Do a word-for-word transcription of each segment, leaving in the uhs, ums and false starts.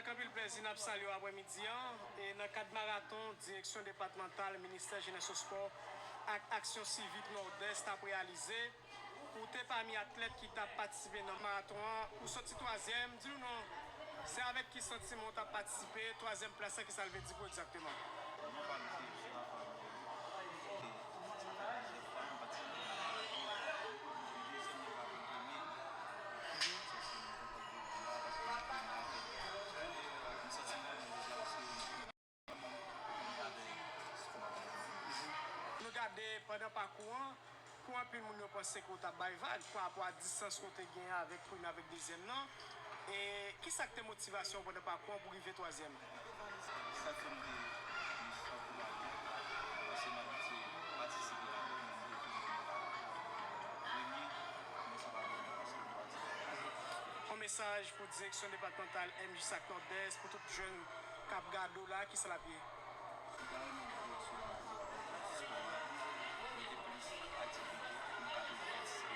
Ak anpil plèzi n ap salye w aprèmidi an, e nan kad maraton Direksyon Depatmantal Ministè Jenès, Espò ak Aksyon Sivik Nòdès t ap reyalize. Ou te pami atlèt ki t ap patisipe nan maraton an, ou soti twazyèm, di nou non. Se avèk ki santiman w t ap patisipe? Twazyèm plas la, kisa l vle di pou ou egzakteman? Non pa m se Joseph Raphaël Michel. Se plizyè fwa m patisipe nan maraton. Se dezyèm mwen pa vin premye. Sa se mwen kontan pou di la, paske mwen premye avèk m santi mwen byen deja paske Nou gade pandan pakou an, pou anpil moun yo panse ke w t ap bay vag pa rapò a distans ke w te genyen avèk premye avèk dezyèm nan. E kisa k te motivasyon w pandan pakou an pou rive twazyèm? Sa k fè m te plis ankouraje, paske m abitye patisipe ladan, men m te toujou premye, men sa pa vle di paske m patisipe. Yon mesaj pou direksyon depatmantal M J S A K Nòdès, pou tout jèn k ap gade w la, kisa l ap ye? Mwen ta renmen direksyon an pou yo mete plis aktivite pou nou ka toujou patisipe nan sa.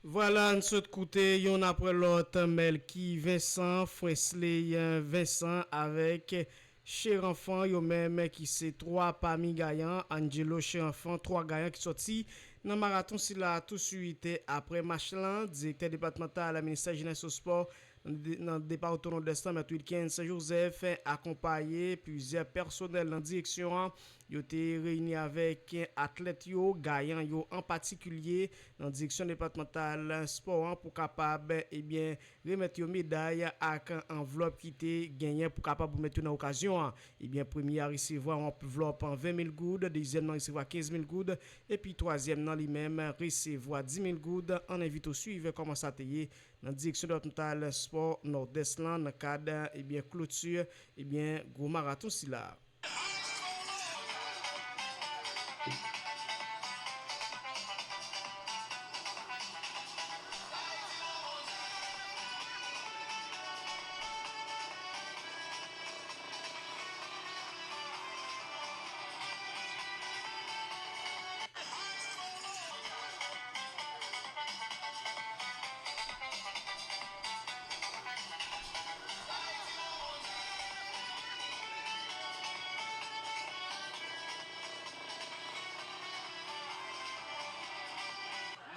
Vwala, n sot koute youn apre lòt, Melky Vincent, Fresley Vincent avèk Cheranfan, yo menm ki se twa pami gayan, Angelo Cheranfan, twa gayan ki sòti nan maraton sila. Touswit apre mach lan, direktè depatmantal ministè jenès e spò nan depatman Nòdès lan, Mèt Wilkens Joseph, akonpaye plizyè pèsonèl nan direksyon an, yo te reyini avèk atlèt yo, gayan yo an patikilye, nan direksyon depatmantal spò an pou kapab, ebyen, remèt yo meday ak anvlòp ki te genyen pou kapab remèt yo nan okazyon an. Ebyen, premye a resevwa yon anvlòp ven mil goud, dezyèm nan resevwa kenz mil goud, epi twazyèm nan li menm resevwa dis mil goud. Ann envite w swiv kòman sa te ye nan direksyon depatmantal spò Nòdès lan nan kad, ebyen, kloti, ebyen, gwo maraton sila.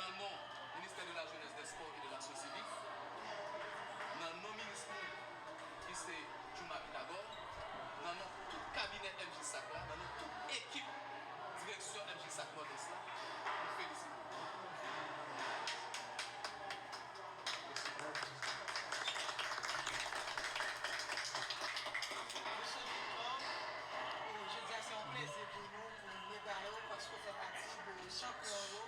Nan non Ministè de la Jenès, dè Spò e de Laksyon Sivik, nan non minis nou ki se Juma Pitagò, nan non tout kabinè M J S A K la, nan non tout ekip direksyon M J S A K Nòdès la, nou felisite w. Mesye Victor, e jodi a se yon plezi pou nou, pou nou meday yo, paske w fè pati de chanpyon yo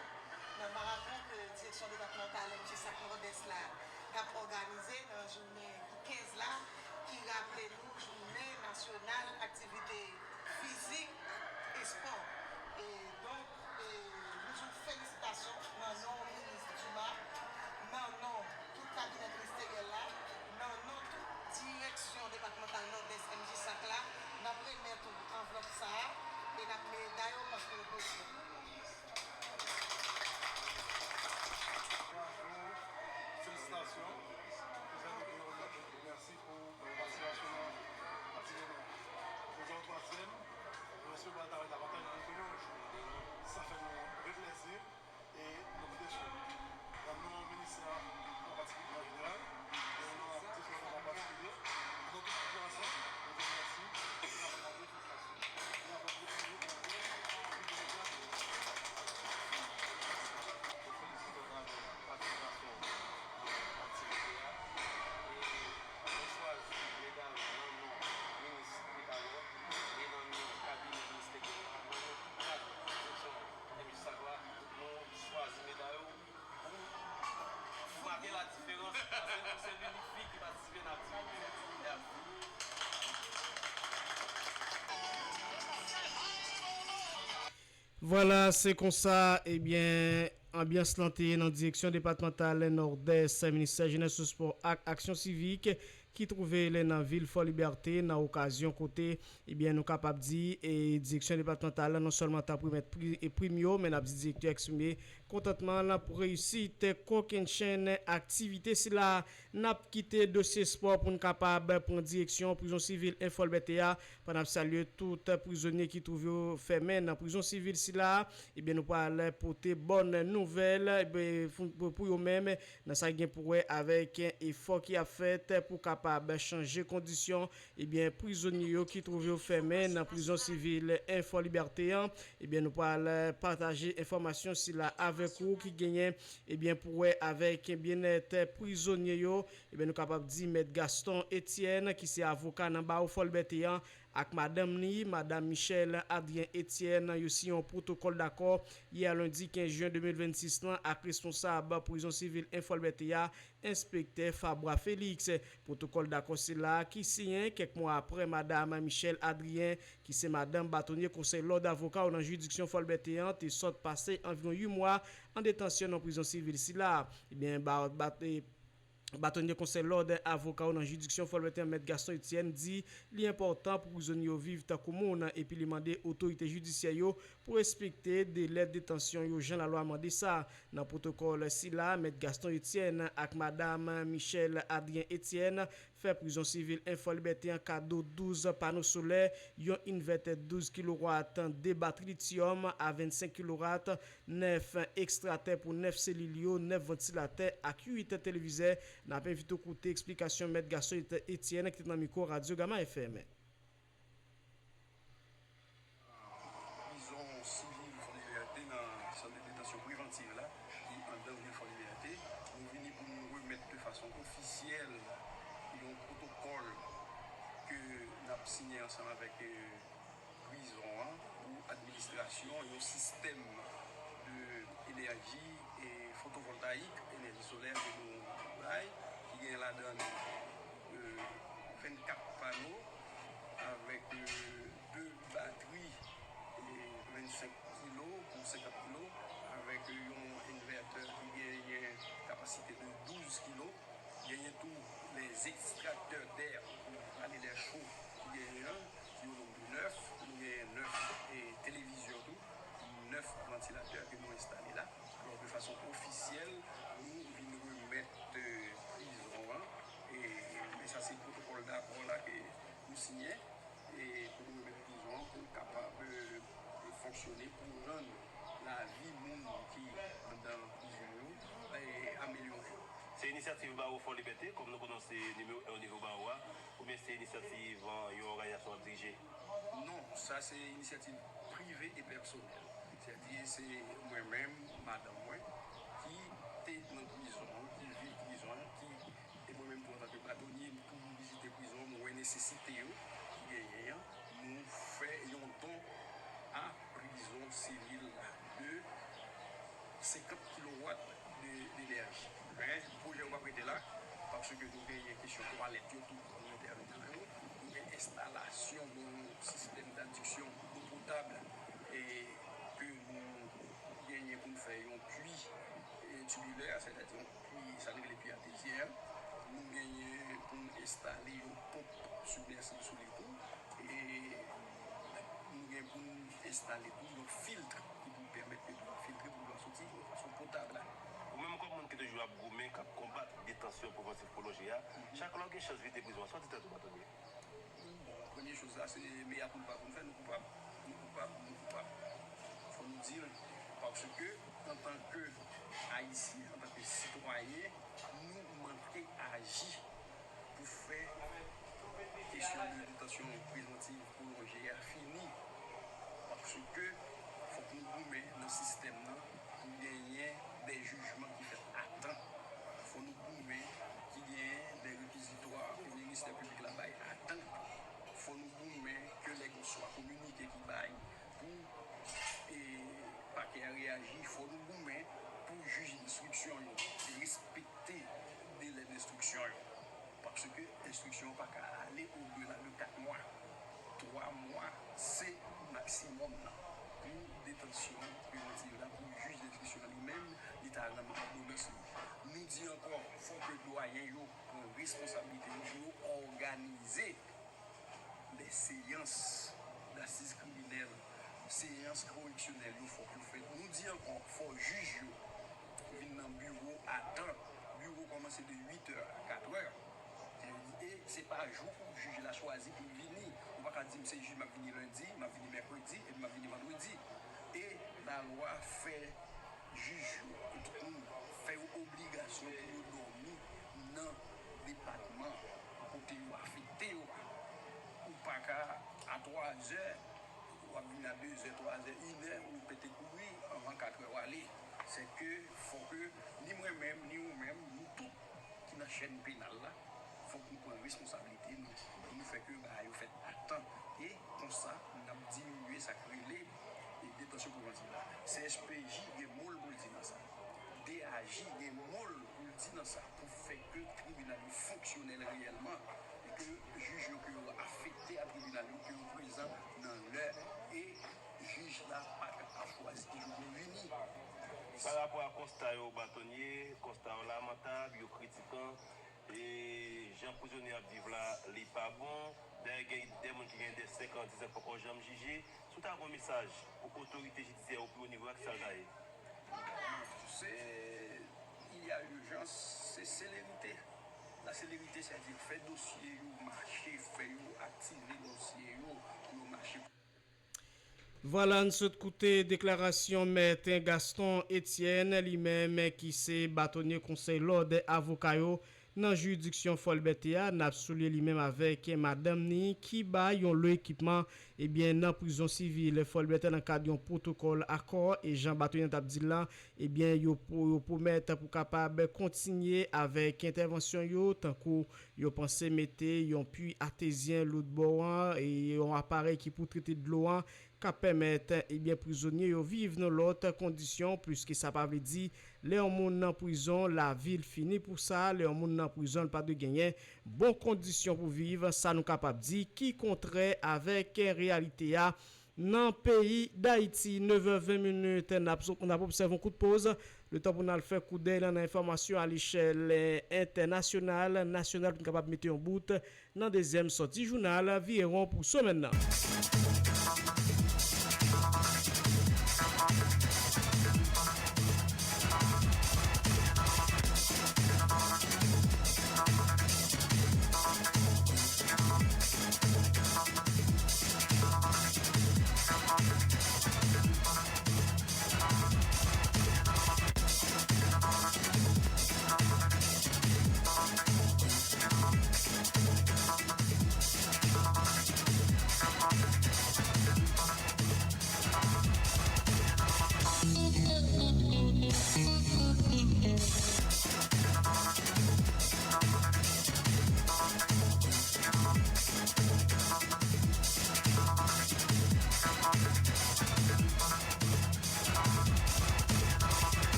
nan maraton ke direksyon depatmantal M J S A K Nòdès la t ap òganize nan jounen kenz la, ki raple nou jounen nasyonal aktivite fizik ak espò. E donk, e, nou di w felisitasyon nan non minis Dumas, nan non tout kabinè ministeryèl la, nan non tout direksyon depatmantal Nòdès M J S A K la, n ap remèt ou anvlòp sa a e n ap meday ou paske w te Bravo, felisitasyon. Mèsi pou patisipasyon nan aktivite nou. Jodi a w twazyèm, nou espere w pral travay davantaj pou nou fè yon jou. Sa fè nou anpil plezi e nou kite sou nan non ministè an patikilye an jeneral, e nan direksyon an patikilye, nou tout ansanm, nou di mèsi. Yo felisite w nan patisipasyon w nan aktivite a. E nou chwazi meday nan non minis Pitagò e nan non kabinè ministeryèl la, nan non tout kad direksyon M J S A K la, nou chwazi meday ou. Ou make la diferans, paske ou se linik fi ki patisipe nan aktivite a. Vwala, se konsa, ebyen, anbyans lan te ye nan direksyon depatmantal Nòdès, ministè jenès, espò ak aksyon sivik, ki twouve l nan vil Fò Libète, nan okazyon kote, ebyen, nou kapab di, e, direksyon depatmantal la non sèlman t ap remèt pri, e, prim yo, men n ap di direktè a eksprime kontantman lan pou reyisit kokennchenn aktivite sila. N ap kite dosye espò pou n kapab pran direksyon prizon sivil Enfò Libète a. Pandan n ap salye tout prizonye ki twouve yo fèmen nan prizon sivil sila, ebyen, nou pral pote bòn nouvèl, ebyen, pou, pou, pou yo menm, nan sa ki gen pou wè avèk efò ki ap fèt pou kapab chanje kondisyon, ebyen, prizonye yo ki twouve yo fèmen nan prizon sivil Enfò Libète an. Ebyen, nou pral pataje enfòmasyon sila avèk ou ki genyen, ebyen, pou wè avèk byennèt prizonye yo. Ebyen, nou kapab di Mèt Gaston Etienne, ki se avoka nan bawo Fò Libète an, ak madanm li, Madam Michelle Adrien Etienne, yo siyen yon pwotokòl dakò yè lendi kenz jen de mil vennsis lan ak responsab prizon sivil Enfò Libète a, enspektè Fabra Félix. Pwotokòl dakò sila ki siyen kèk mwa aprè Madam Michelle Adrien, ki se madanm batonye konsèy lòd avoka yo nan jiridiksyon Fò Libète an, te sot pase anviwon uit mwa an detansyon nan prizon sivil sila. Ebyen, ba, ba, e, Batonye konsèy lòd avoka yo nan jiridiksyon Fò Libète an, Mèt Gaston Etienne, di li enpòtan pou prizonye yo viv tankou moun, epi li mande otorite jidisyè yo pou respekte delè detansyon yo jan lalwa mande sa. Nan pwotokòl sila, Mèt Gaston Etienne ak Madam Michelle Adrien Etienne fè prizon sivil Enfò Libète an kado douz pano solè, yon invètè douz kilowat, de batri lityòm a vennsenk kilowat, nèf ekstratè pou nèf selil yo, nèf vantilatè ak uit televizè. N ap envite w koute eksplikasyon Mèt Gaston Etienne ki te nan mikwo Radyo Gama F M. Prizon sivil Fò Libète nan sant de detansyon prevantiv la, ki anndan vil Fò Libète, nou vini pou nou remèt de fason ofisyèl yon pwotokòl ke n ap siyen ansanm avèk, e, prizon an pou administrasyon yon sistèm de enèji e fotovòltayik, enèji solè ke nou bay, ki gen ladan l, e, vennkat pano avèk, e, de batri, e, vennsenk kilo pou senkant kilo, avèk yon envètè ki genyen kapasite de douz kilo. Genyen tou lè ekstraktè dè, ale dè cho ki genyen an, ki o nonb de nèf, nou genyen nèf, e, televizyon tou, nèf vantilatè ke nou enstale la. Alò, de fason ofisyèl, nou vin remèt, e, prizon an, e, men sa se pwotokòl dakò la ke nou siyen, e, pou nou remèt prizon an, pou l kapab, e, fonksyone, pou rann lavi moun ki anndan prizon yo, e, amelyore. Se inisyativ Bawo Fò Libète, kòm nou konnen w se nimewo en o nivo bawo a, oubyen se inisyativ, e, yon òganizasyon w ap dirije? Non, sa se inisyativ prive e pèsonèl. Sètadi se mwen menm, madanm mwen, ki te nan prizon an, ki viv prizon an, ki, e mwen menm tou antanke batonye, m toujou vizite prizon an, m wè nesesite yo ki genyen an. Nou fè yon don a prizon sivil la de senkant kilowat de, de enèji. Men, pwojè yo p ap rete la, paske nou genyen kesyon twalèt yo tou, nou entèveni nan yo. Nou gen enstalasyon yon sistèm dadiksyon dlo potab, e ke nou genyen pou n fè yon pui, e, tibilè, sètadi yon pui, sa nou rele pui atezyen an. Nou genyen pou n enstale yon ponp sibmèsib sou li tou. E nou gen pou n enstale tou yon filt ki pou pèmèt ke dlo a filtre, pou dlo a soti yon fason potab. Ou menm kòm moun ki toujou ap goumen, k ap konbat detansyon prevantif pwolonje a, chak lè w gen chans vizite prizon an, sa w di tèt ou, batonye? Bon, premye choz la, se mea culpa pou n fè, nou koupab, nou koupab, nou koupab. Fò nou di l, paske antanke Ayisyen, antanke sitwayen, nou manke aji pou fè kesyon de detansyon prevantiv pwolonje a fini. Paske fòk nou goumen nan sistèm nan pou genyen de jijman ki fèt a tan. Fò nou goumen ki genyen de rekizitwa ke ministè piblik la bay a tan. Fò nou goumen ke lè gen swa kominike ki bay pou, e, pakè a reyaji, fò nou goumen pou jij enstriksyon yo respekte delè enstriksyon yo. Paske enstriksyon an pa ka ale odela de kat mwa. Twa mwa, se maksimòm nan pou detansyon prevantiv la, pou jij enstriksyon an li menm, li ta rann òdonans li. Nou di ankò, fò ke dwayen yo pran responsablite yo pou yo òganize de seyans dasiz kriminèl Seyans koreksyonèl yo fòk yo fèt. Nou di ankò, fò jij yo vin nan biwo a tan. Biwo kòmanse de uit è a kat è. E se pa jou pou jij la chwazi pou l vini. Ou pa ka di m se jij m ap vini lendi, m ap vini mèkredi, epi m ap vini vandredi. E lalwa fè jij yo, e tout moun fè yo obligasyon pou yo dòmi nan depatman kote yo afekte yo a. Ou pa ka a twa zè, w ap vin a de zè, twa zè, inè, ou pete kouri, anvan kat è w ale. Sèke fòk ni mwen menm, ni ou menm, nou tout ki nan chèn penal la, fòk nou pran responsablite nou pou nou fè ke bagay yo fèt a tan. E konsa, n ap diminye sa k rele detansyon prevantiv la. C S P J gen mo l pou l di nan sa. D A J gen mo l pou l di nan sa pou fè ke tribinal yo fonksyonèl reyèlman e ke jij yo ke yo afekte a tribinal yo ke yo prezan nan lè e jij la pa ka ap chwazi ki jou pou l vini. Pa rapò a konsta yo, Batonye, konsta yo lamantab, yo kritikan. E jan prizonye ap viv la, li pa bon. Dayè, gen de moun ki gen de senk an, diz an, poko janm jije. Si w ta gen yon mesaj pou otorite jidisyè yo pi wo nivo a, ki sa l ta ye? Se, il y a urgence, se selerite. La selerite, sètadi fè dosye yo mache, fè yo aktive dosye yo pou yo mache. Vwala, n sot koute deklarasyon Mèt Gaston Etienne, li menm ki se batonye konsèy lòd avoka yo nan jiridiksyon Fòlbète a. N ap souliye li menm avèk madanm ni ki bay yon lo ekipman, ebyen, nan prizon sivil Fòlbète nan kad yon pwotokòl akò. E jan batonye an t ap di l lan, ebyen, yo, yo pwomèt pou kapab kontinye avèk entèvansyon yo, tankou yo panse mete yon pui atezyen lòt bò an e yon aparèy ki pou trete dlo an k ap pèmèt, ebyen, prizonye yo viv nan lòt kondisyon, pliske sa pa vle di lè yon moun nan prizon, lavi l fini pou sa, lè yon moun nan prizon, l pa dwe genyen bon kondisyon pou viv, sa nou kapab di ki kontrè avèk reyalite a nan peyi Dayiti. Nèf è ven minit, n ap, n ap obsève yon kout poz, letan pou n al fè koudèy lan nan enfòmasyon a lechèl entènasyonal, nasyonal, pou n kapab mete yon bout nan dezyèm sòti jounal Virewon pou semèn nan.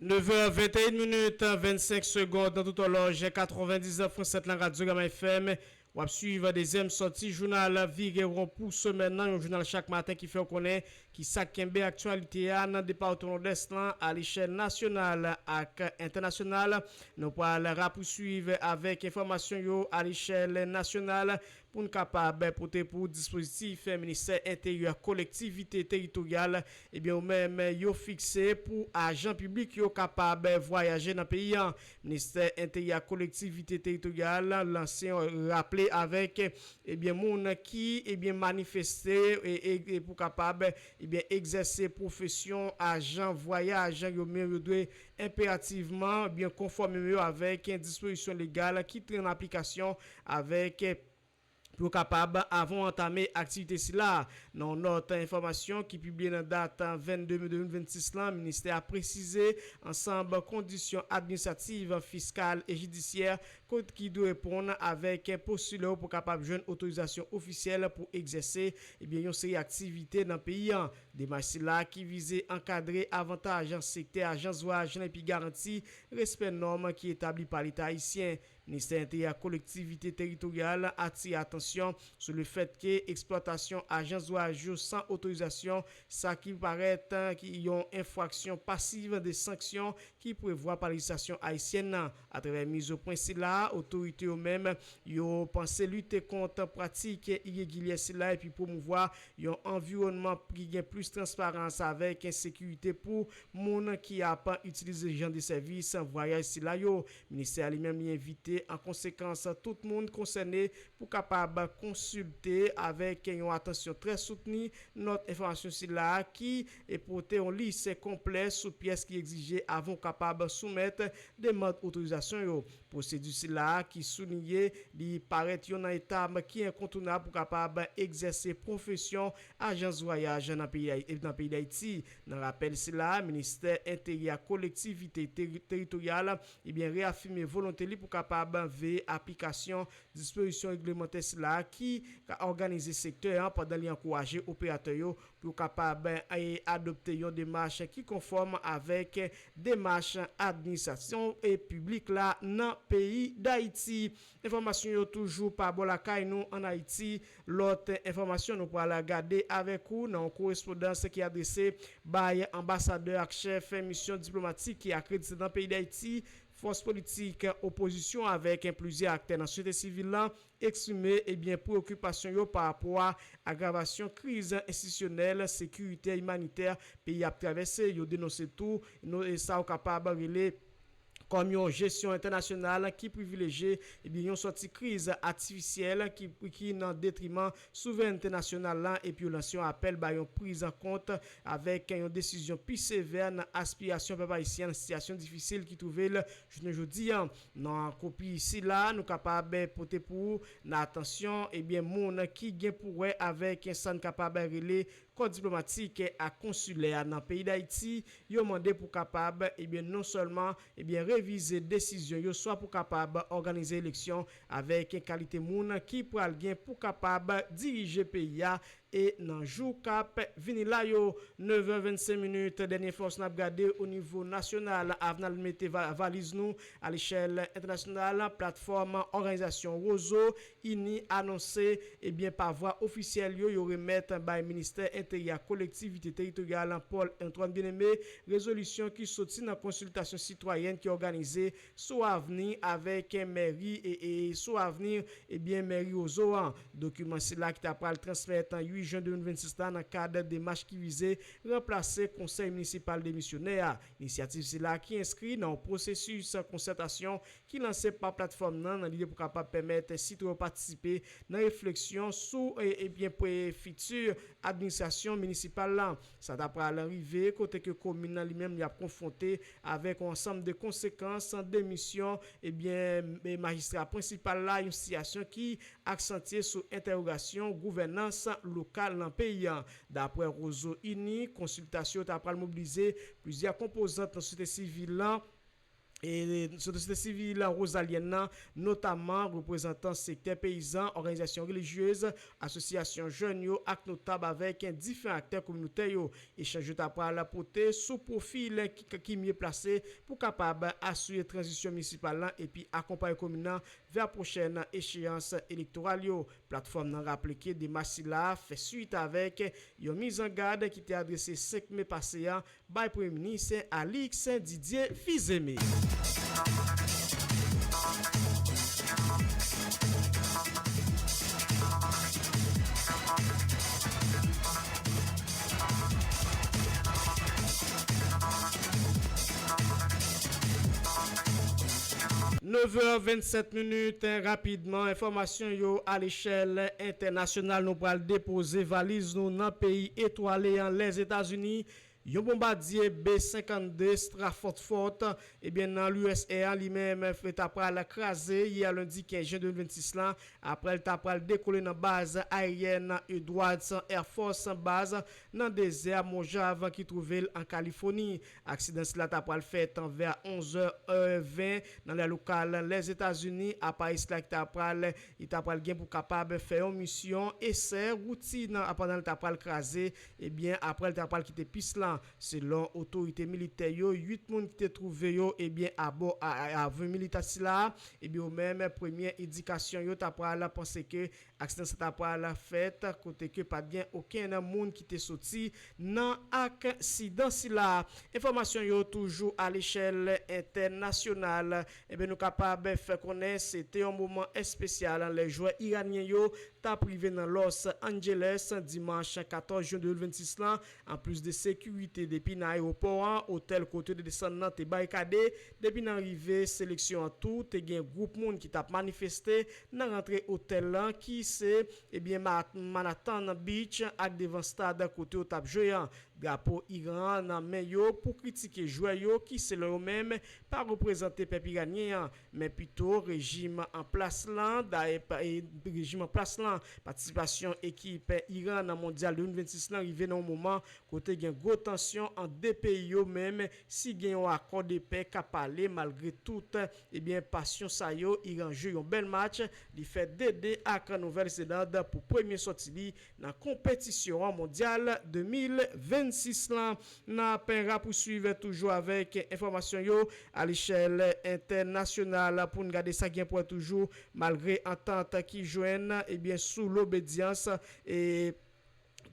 Nèf è venteyen minit, vennsenk segond nan tout òlòj, katrevendiznèf pwen sèt lan Radyo Gama F M. W ap swiv dezyèm sòti jounal Virewon pou semèn nan, yon jounal chak maten ki fè w konnen ki sa k kenbe aktyalite a nan depatman Nòdès lan, a lechèl nasyonal ak entènasyonal. Nou pral rapouswiv avèk enfòmasyon yo a lechèl nasyonal pou n kapab pote pou w dispozitif Ministè Enteryè, Kolektivite Teritoryal, ebyen, yo menm yo fikse pou ajan piblik yo kapab vwayaje nan peyi an. Ministè Enteryè ak Kolektivite Teritoryal lanse yon raple avèk, ebyen, moun ki, ebyen, manifeste e, e, e pou kapab, ebyen, egzèse pwofesyon ajan vwayaj, yo menm yo dwe enperativman byen konfòme yo avèk dispozisyon legal ki te an aplikasyon avèk pou yo kapab, avan antame aktivite sila. Nan yon nòt enfòmasyon ki pibliye nan dat vennde me de mil vennsis lan, ministè a presize ansanm kondisyon administratif, fiskal e jidisyè kot ki dwe reponn avèk postile yo pou kapab jwenn otorizasyon ofisyèl pou egzèse, ebyen, yon seri aktivite nan peyi an. Demach sila ki vize ankadre avantaj sektè ajans vwayaj lan epi garanti respè nòm ki etabli pa Leta ayisyen. Ministè Enteryè ak Kolektivite Teritoryal atire atansyon sou le fèt ke eksplwatasyon ajans vwayaj yo san otorizasyon, sa ki parèt, eh, ki yon enfraksyon pasiv de sanksyon ki prevwa pa lejislasyon ayisyèn nan. Atravè mizopwen sila, otorite yo menm, yo panse lite kont pratik iregilyè sila epi pwomouvwa yon anviwònman ki gen plis transparans avèk ensekirite pou moun ki ap itilize jan de sèvis vwayaj sila yo. Ministè a li menm li envite an konsekans tout moun konsène pou kapab konsilte avèk yon atansyon trè soutni nòt enfòmasyon sila ki e pote yon lis konplè sou pyès ki egzije avan w kapab soumèt demann otorizasyon yo. Pwosedi sila ki souliye li parèt yon nan etap ki enkontounab pou kapab egzèse pwofesyon ajans vwayaj nan peyi Ay-, nan peyi Dayiti. Nan rapèl sila, Ministè Enteryè ak Kolektivite Teri-, Teritoryal, ebyen, reyafime volonte li pou kapab veye aplikasyon dispozisyon reglemantè sila ki ka òganize sektè an pandan li ankouraje operatè yo pou yo kapab, eh, adopte yon demach ki konfòm avèk demach administrasyon e piblik la nan peyi Dayiti. Enfòmasyon yo toujou pa bò lakay nou ann Ayiti. Lòt enfòmasyon nou pral gade avèk ou nan yon korespondans ki adrese bay anbasadè ak chèf misyon diplomatik ki akredite nan peyi Dayiti, fòs politik opozisyon avèk plizyè aktè nan sosyete sivil la eksprime, ebyen, preokipasyon yo pa rapò a agravasyon kriz enstitisyonèl, sekiritè, imanitè peyi a ap travèse. Yo denonse tou, nou, e sa yo kapab rele kòm yon jesyon entènasyonal ki privilejye, ebyen, yon sòti kriz atifisyèl ki, ki nan detriman souverènte nasyonal la, epi yo lanse yon apèl ba yon priz an kont avèk yon desizyon pi sevè nan aspirasyon pèp ayisyen nan sitiyasyon difisil ki twouve l jounen jodi a. Nan kopi sila, nou kapab pote pou ou nan atansyon, ebyen, moun ki gen pou wè avèk sa n kapab rele kò diplomatik ak konsilè a nan peyi Dayiti, yo mande pou kapab, ebyen, non sèlman, ebyen, revize desizyon yo, swa pou kapab òganize eleksyon avèk kalite moun ki pral gen pou kapab dirije peyi a, e nan jou k ap vini la yo. Nevè vennsenk minit, dènye enfòmasyon n ap gade o nivo nasyonal. Avan n al mete va-, valiz nou a lechèl entènasyonal, platfòm òganizasyon Wozo Ini anonse, ebyen, pa vwa ofisyèl yo, yo remèt bay Ministè Enteryè ak Kolektivite Teritoryal Paul Antoine Bien-Aimé rezolisyon ki soti nan konsiltasyon sitwayèn ki òganize sou avni avèk mèri e, e sou avni, ebyen, mèri Wozo an. Dokiman sila ki ta pral transmèt uit jen de mil vennsis la nan kad demach ki vize ranplase konsèy minisipal demisyonè a. Inisyativ sila ki enskri nan yon pwosesis konsètasyon ki lanse pa platfòm nan, nan lide pou kapab pèmèt sitwayen yo patisipe nan refleksyon sou, e, ebyen, pou fiti administrasyon minisipal la. Sa ta pral rive kote ke komin nan li menm li ap konfwonte avèk yon ansanm de konsekans demisyon, ebyen, e, majistra prensipal la, yon sitiyasyon ki aksantye sou entèwogasyon gouvènans lokal nan peyi a. Daprè Wozo Ini, konsiltasyon ta pral mobilize plizyè konpozant nan sosyete sivil la, e, sosyete sivil wozalyèn nan, notaman reprezantan sektè peyizan, òganizasyon relijyez, asosyasyon jèn yo ak notab avèk diferan aktè kominotè yo. Echanj yo ta pral pote sou pwofil ki, ki mye plase pou kapab asire tranzisyon minisipal lan epi akonpaye komin nan vè pwochèn echeyans elektoral yo. Platfòm nan raple ke demach sila fè swit avèk yon mizangad ki te adrese senk me pase a bay Premye Minis Alix Didier Fils-Aimé. Nevè vennsenk minit, rapidman, enfòmasyon yo a lechèl entènasyonal. Nou pral depoze valiz nou nan peyi etwale an, Lèzetazini. Yon bonbadye B senkanndde Stratford, ebyen, nan U S A li menm, ta pral kraze yè lendi kenz jen de mil vennsis lan, apre l ta pral dekole nan baz aeryèn Edwards Air Force Base nan dezè Mojave ki twouve l an Kalifòni. Aksidan sila ta pral fèt vè onz è ven nan lè lokal Lèzetazini. Aparèy sila ki ta pral, li ta pral gen pou kapab fè yon misyon esè woutin pandan l ta pral kraze, ebyen, apre l ta pral kite pis lan. Selon otorite militè yo, uit moun ki te twouve yo ebyen abò a avyon militè sila, ebyen yo menm premye endikasyon yo ta pral panse ke aksidan sa ta pral fèt kote ke pa t gen okenn moun ki te soti nan aksidan sila. Enfòmasyon yo toujou a lechèl entènasyonal, ebyen nou kapab fè konnen se te yon moman espesyal lè jwè iranyen yo t ap rive nan Los Angeles dimanch katòz jen de mil vennsis lan. Anplis de sekirite depi nan ayewopò an, otèl kote yo te desann nan te barikade. Depi nan rive seleksyon an tou, te gen gwoup moun ki t ap manifeste nan rantre otèl lan ki se ebyen Manhattan Beach ak devan stad kote yo t ap jwe an. Drapo Iran an nan men yo pou kritike jwè yo ki selon yo menm pa reprezante pèp iranyen an, men pito rejim an plas lan. Dayè rejim an plas lan. Patisipasyon ekip Iran nan Mondyal de mil vennsis lan rive nan yon moman kote gen gwo tansyon ant de peyi yo, menm si gen yon akò de pè k ap pale malgre tout ebyen pasyon sa yo. Iran jwe yon bèl match, li fè de de ak Nouvèl Zeland pou premye sòti li nan konpetisyon an Mondyal de mil vennsis lan. N ap rapouswiv toujou avèk enfòmasyon yo a lechèl entènasyonal pou n gade sa gen pou wè toujou malgre antant ki jwenn ebyen sou lobedyans e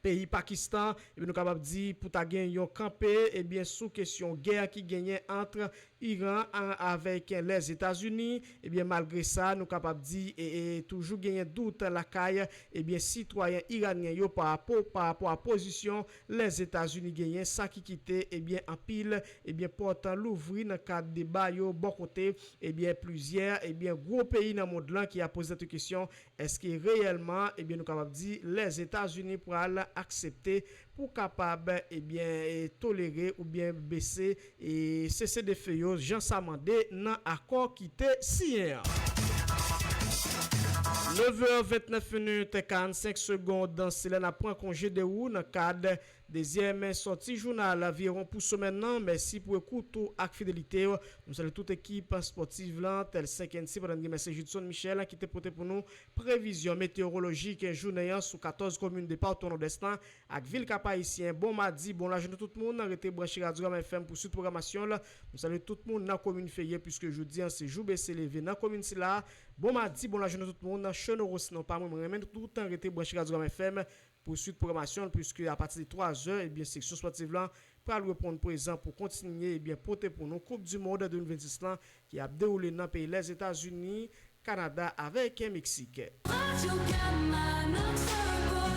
peyi Pakistan, ebyen nou kapab di pou ta gen yon kanpe ebyen sou kesyon gè ki genyen ant Iran avèk Lèzetazini. Ebyen malgre sa, nou kapab di e, e toujou genyen dout lakay ebyen sitwayen iranyen yo pa rapò pa rapò a pozisyon Lèzetazini genyen, sa ki kite ebyen anpil ebyen pòt louvri nan kad deba yo bò kote ebyen plizyè ebyen gwo peyi nan mond lan ki ap poze tèt yo kesyon, èske reyèlman ebyen nou kapab di Lèzetazini pral aksepte pou kapab ebyen tolere oubyen bese e sese defe yo jan sa mande nan akò ki te siyen an. Nevè ventnèf minit karannsenk segonn, se lè n ap pran konje de ou nan kad dezyèm sòti jounal Aviwon pou semèn nan. Mèsi pou ekout ou ak fidelite w. Nou salye tout ekip spòtiv lan, tèl senk N C, pandan n gen mèsi Judson Michel ki te pote pou nou previzyon meteyowolojik jounen an sou katòz komin depatman Nòdès lan ak vil Kap Ayisyen. Bon madi, bon lajounen tout moun. Rete branche Radyo Gama F M pou swit pwogramasyon l. Nou salye tout moun nan komin Ferye, piske jodi an se jou bese leve nan komin sila. Bon madi, bon lajounen tout moun. Cheno Rosnon pa mwen, mwen renmen tout tan rete branche Radyo Gama F M pou swit pwogramasyon l, piske apati de twa zè, ebyen seksyon spòtiv lan pral reponn prezan pou kontinye ebyen pote pou nou Koup di Mond de mil vennsis lan ki ap dewoule nan peyi Lèzetazini, Kanada avèk Meksik. Radyo Gama nan Fòbo.